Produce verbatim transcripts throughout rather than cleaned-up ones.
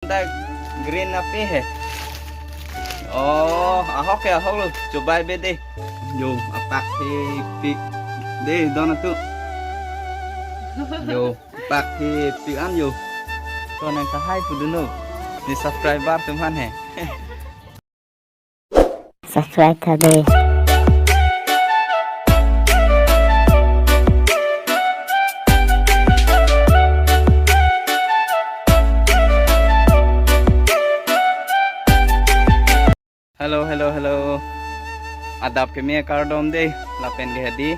Ta green ape he. Oh, ahok ke ahok lo, chobai be de. Yo, apak he pik. De, don atum. Yo, apak he pik an yo. To nang kahai pudunlo. Ne subscriber atum aphan he. Subscribe tha de. Hello, hello, hello. Adap keme kardom de. Lapen ke hedi,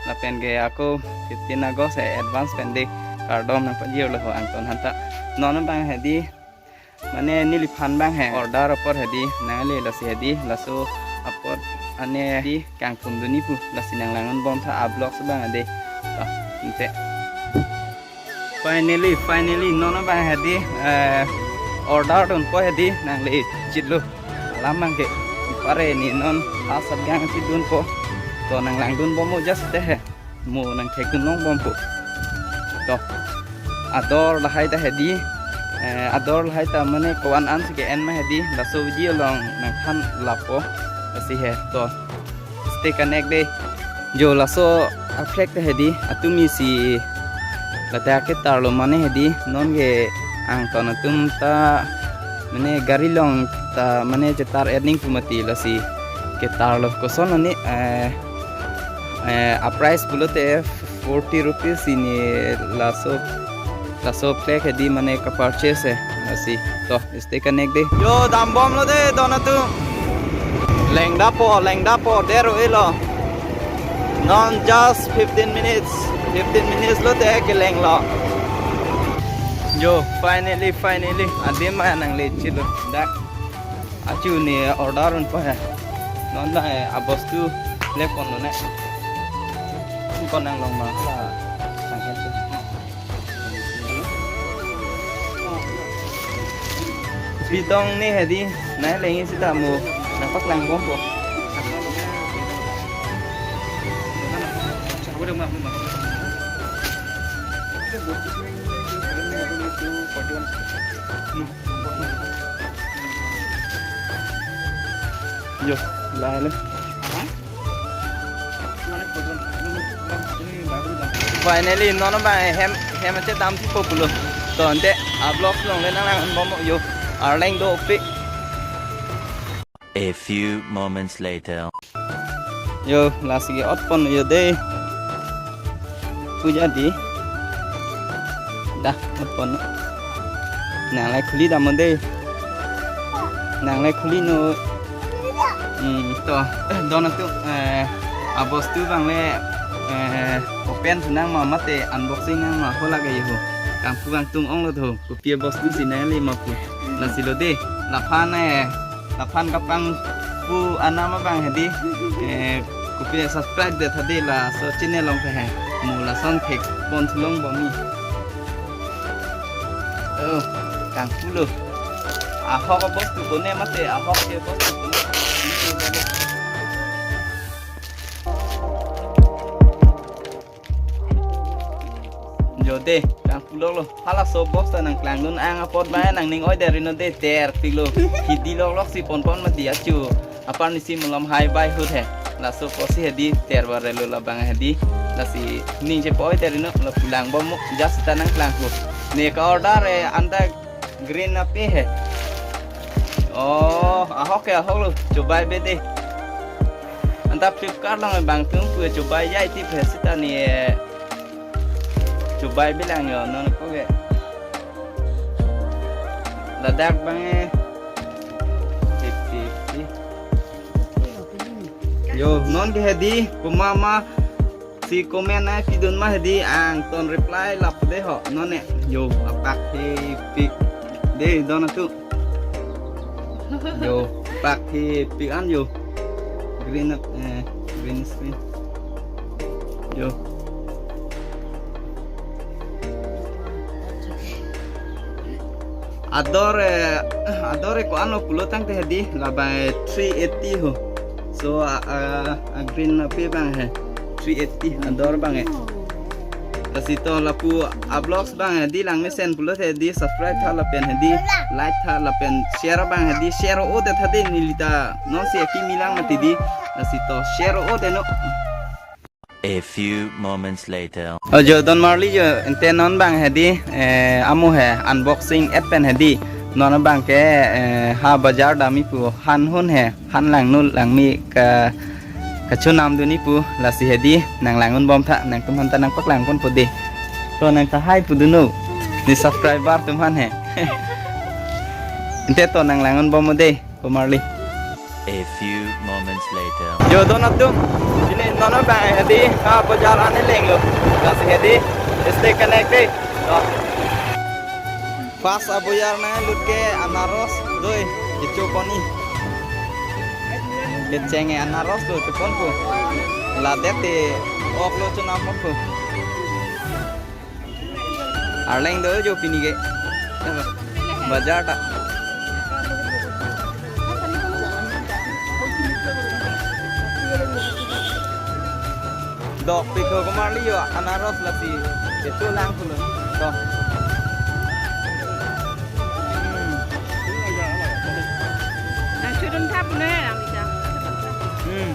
lapen ke ako fifteen August he advance pen de kardom nangpajirlo ho angton aphan ta. Non abang hedi, mane neliphan abang he order apor hedi nangle, lasi hedi laso apor ane hedi kangthum dunji pu, lasi nanglangdun bom tha a-vlogs abang ade. Ah, ante. Finally, finally, non abang hedi, eh, order dunpo hedi nangle chitlo. Alam abang ke. Pare ne non asat gang chit dunpo. To nanglangdun bom mo just te he. Mo nangthekdun long bompo. To. Ador lahai ta hedi. Eh, ador lahai ta mane ko-an an si ke-en ma hedi. Laso video along nangthan lapo. Lasi he. To. Stay connect de. Jo laso a-flag ta hedi. Atum isi ladak ketarlo mane hedi. Non ke angton atum ta mane gari along ta mane chetar-et nangji pu mati, lasi ketarlo. Koson ani, eh, eh, a-price pulote forty rupees si ne laso, laso flag hedi mane ka-purchase he, lasi. To, stay connect de. Yo, dam bomlo de, don atum. Lengdampo, lengdampo, dero elo. Non just fifteen minutes. Fifteen minutes lote kelenglo. Yo, finally, finally. Adim ma nangle chitlo. Dak. Achu ne order dunpo he. Non la, eh, abostu le ponlo ne. Ko nanglong ma la. Sangken tu. Pitong ne hedi, nai lengji seta mo, nangpaklang bompo. Yo, lahelo. Finally, non abang hem, hem ache dam thupo pulo. To ante, a-vlogs along le nanglangdun bom yo. Arleng dopik. A few moments later. Yo, lasi ke-ot pon yo de. Puja di. Dah, ot pon. Nangle khuli dam de. Nangle khuli non. Hmm, to, eh, don atum, eh, abostu abang le, eh, open si nang ma mate unboxing nang ma, ho lake yo ho. Kangpu kangtung onglo ho. Kopi abostu si nangle ma pu. Lasi lo de. Laphan, eh, laphan kapangpu anam abang hedi. Eh, kopi subscribe det tha de laso channel along ke he. Mo lason thek pon thulong bom ni. Oh, kangpulo. Ahok abostu kone mate, ahok ke abostu kone. Jo de, kangpulo lo. Halaso box ta nangklangdun ang apot ba nangning oi deri non de ter pilo. Hidi lok lok si pon pon mati achu. Apar nisi malom hai bai hut he. Laso kosi hedi ter barelo labang hedi. Lasi ning chepo oi deri non la pulang bom mo. Just ta nangklang ho. Ne ka-order e anta green ape he. Oh, ahok ke ahok lo. Chobai be de. Anta Flipkart along bang tung pu chobai jai ti phe seta ne. Chobai bilang yo non ko ke. Ladak bang e. Fifty, fifty. Yo, non ke hedi, komat ma si comment nangpidun ma hedi, angton reply lap de ho, non ne. Yo, apak he pik. De, don atum. Yo, apak he pik an yo. Green, eh, green screen. Yo. Ador, eh, ador e ko-an lo pulo tangte hedi, labang three eighty ho. So, a, a, a green ape bang he, three eighty ador bang e. Lasi to lapu a-vlogs abang hedi langmesen pulote hedi subscribe tha lapen hedi like tha lapen share abang hedi share o-o det tha de neli ta nonsi akimi lang mati di. Lasi to share o-o det non. A few moments later. Ojo don marli jo ente non abang hedi, eh, amo he unboxing et pen hedi. Non abang ke, eh, ha bajar damji pu han hon he, han langno langme ke kachonam dunji pu lasi hedi nang lang-un bom tha, nangtum aphan ta nangpaklang pon po de. To nang ta hai pu dunnon. Ne subscriber atum aphan he. Ente to nang lang-un bom de. Ko marli. A few moments later. Jo don atum, pini non abang hedi, ha bajar an-e lenglo. Lasi hedi, stay connected. To. First abojar nanglut ke anaros, doi, kecho pon-i. Kecheng anaros lo, chopon po. Ladet te, ok lo chonam po. Arleng do jo pini ke. Bajar ta. Dok pik ho ko marli jo anaros lasi. Kecho lang pulo. To. Hmm. Nang chodun tha pu ne, nang bisa. Hmm.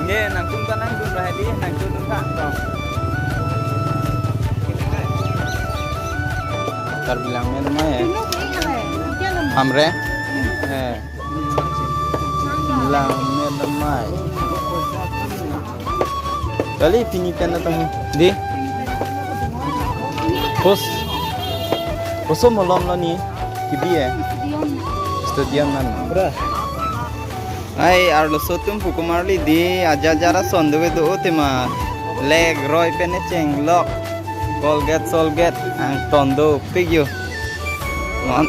Nge, nangtum ta nangdun ra hedi, nang chodun tha. To. Karbi Langme Damai, eh. Hamre? Eh. Langme Damai. Kali pini pen atong di. Pos. Koso malom lo ne. Kibi eh. Stadium nan. Bra. Ai, arloso atum pu ko marli di, aja jara son do do tema. Leg roi pen ne chenglok. Colgate, Colgate, ang ton do pik jo. Non.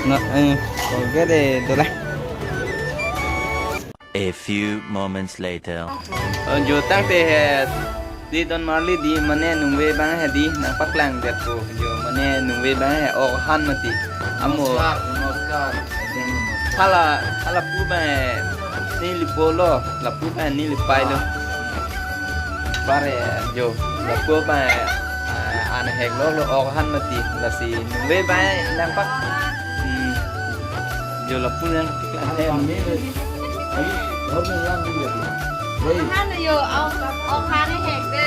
Na, eh, Colgate eh, dola. A few moments later. Oh, jo tangte he, di don marli di mane nungve abang hedi nangpaklang det po. Jo mane nungve abang he ok han mati. Amo. Namaskar, namaskar. Hala, hala pu abang he neli po lo, lapu abang he neli pai lo. Pare jo, lapu abang he, ah, an hek lo lo ok han mati. Lasi nungve abang he nangpak. Hmm. Jo lapu nangpaklang. Han yo, ok, ok han hek de.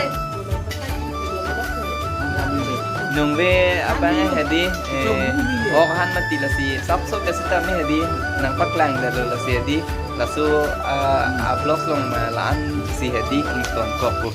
Nungve abang hedi, eh, ok han mati lasi, sap sop ya sita me hedi, nangpaklang det lo lasi hedi, laso, ah, a-vlogs along ma la-an si hedi, ington kok po.